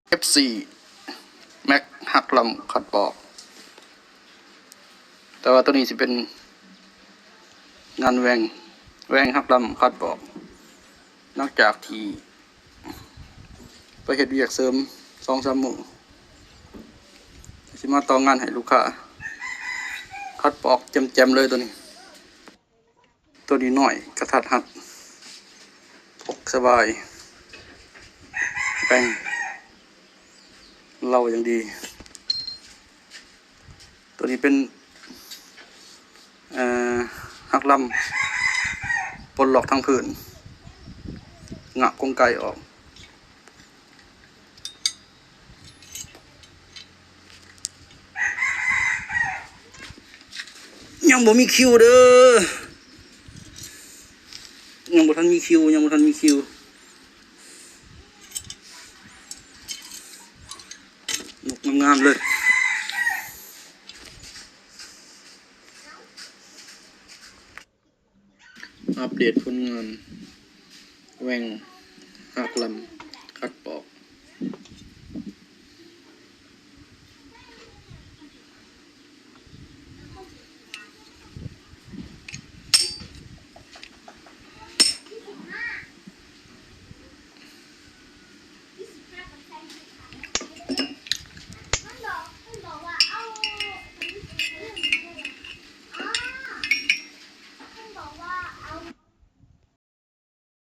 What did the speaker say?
ເອັຟສີ່ ແມັກ ຮັກລຳ ຄັດປອກ. ແຕ່ວ່າໂຕນີ້ຊິເປັນງານແຫວ່ງ ແຫວ່ງຮັກລຳ ຄັດປອກ. ຫຼັງຈາກທີ່ໄປເຮັດວຽກເສີມສອງສາມມື້ ຊິມາຕໍ່ງານໃຫ້ລູກຄ້າ ຄັດປອກແຈ່ມໆເລີຍໂຕນີ້. ໂຕນີ້ນ້ອຍ ກະທັດຮັດ ພົກສະບາຍ ແປ້ງເລົາຢ່າງດີ. ໂຕນີ້ເປັນ ເອີ ຮັກລຳ ປົນລັອກທັງພື້ນ ງະກົງໄກອອກ. ຍັງບໍ່ມີຄິວເດີ ຍັງບໍ່ທັນມີຄິວ ຍັງບໍ່ທັນມີຄິວ. ນົກງາມໆເລີຍ. ອັບເດດຜົນງານແຫວ່ງຮັກລຳ ຄັດປອກ.